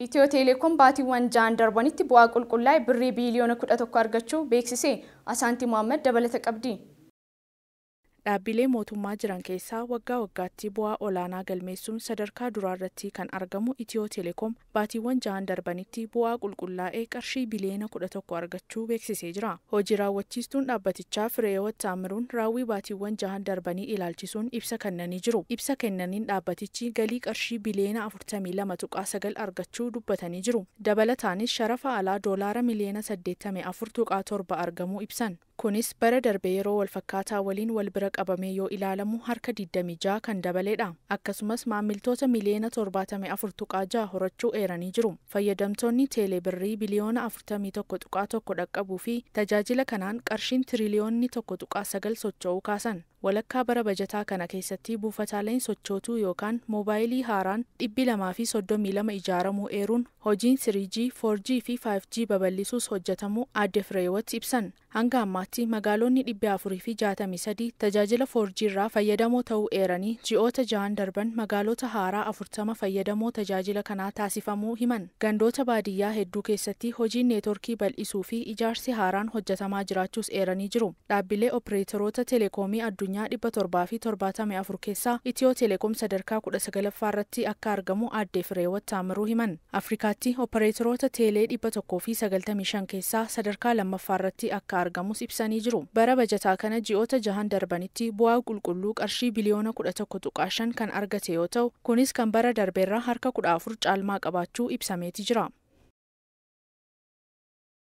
Itiyoo Teleekoom baatiiwwan 6 darbanitti bu'aa qulqullaa'e birrii biiliyoona 11 argachuu beeksise. Asaantii Mohaammed dabalata qabdi. Dhaabbilee mootummaa jiran keessaa waggaa waggaatti bu'aa olaanaa galmeessuun sadarkaa duraarratti kan argamu Itiyoo Teleekoom baatiiwwan 6 darbanitti bu'aa qulqullaa'ee qarshii biliyoona 11 argachuu beeksisee jira. Hojii raawwachiistuun dhaabbatichaa Fireehiwoot Taamiruun raawwii baatiiwwan 6 darbanii ilaalchisuun ibsa kennanii jiru. Ibsa kennaniin dhaabbatichi galii qarshii biliyoona 42.9 argachuu dubbatanii jiru. Dabalataanis sharafa alaa doolaara miliyoona 84.7 argamuu ibsan. Kunis bara darbe yeroo walfakkaataa waliin wal bira qabamee yoo ilaalamu harka 26 kan dabaledha. Akkasumas maamiltoota miliyoona 74.6 horachuu eeranii jiru. Fayyadamtoonni teelee birrii biliyoona 41.1 dhaqqabuu fi tajaajila kanaan qarshiin tiriliyoonni 1.9 socho'uu kaasan. Walakkaa bara bajataa kana keessatti buufataaleen sochootuu yookaan moobaayilii haaraan 232 ijaaramuu eeruun hojiin 3G, 4G fi 5G babal'isuus hojjetamuu aadde Fireehiwoot ibsan. Hanga ammaatti magaalonni 463 tajaajila 4G irraa fayyadamoo ta'uu eeranii ji'oota 6 darban magaalota haaraa 40 fayyadamoo tajaajila kanaa taasifamuu himan. Gandoota baadiyyaa hedduu keessatti hojiin neetworkii bal'isuu fi ijaarsi haaraan hojjetamaa jiraachuus eeranii jiru. Dhaabbilee opereetoroota teleekoomii addunyaa 774 keessaa Itiyoo Teleekoom sadarkaa 19ffaa irratti akka argamu aadde Fireehiwoot Taamiruu himan. Afrikaatti opereetoroota teelee 195 keessaa sadarkaa 2ffaa irratti akka argamus ibsanii jiru. Bara bajataa kana ji'oota 6 darbanitti bu'aa qulqulluu qarshii biliyoona 11.5 kan argate yoo ta'u, kunis kan bara darbeerraa harka 14 caalmaa qabaachuu ibsameeti jira.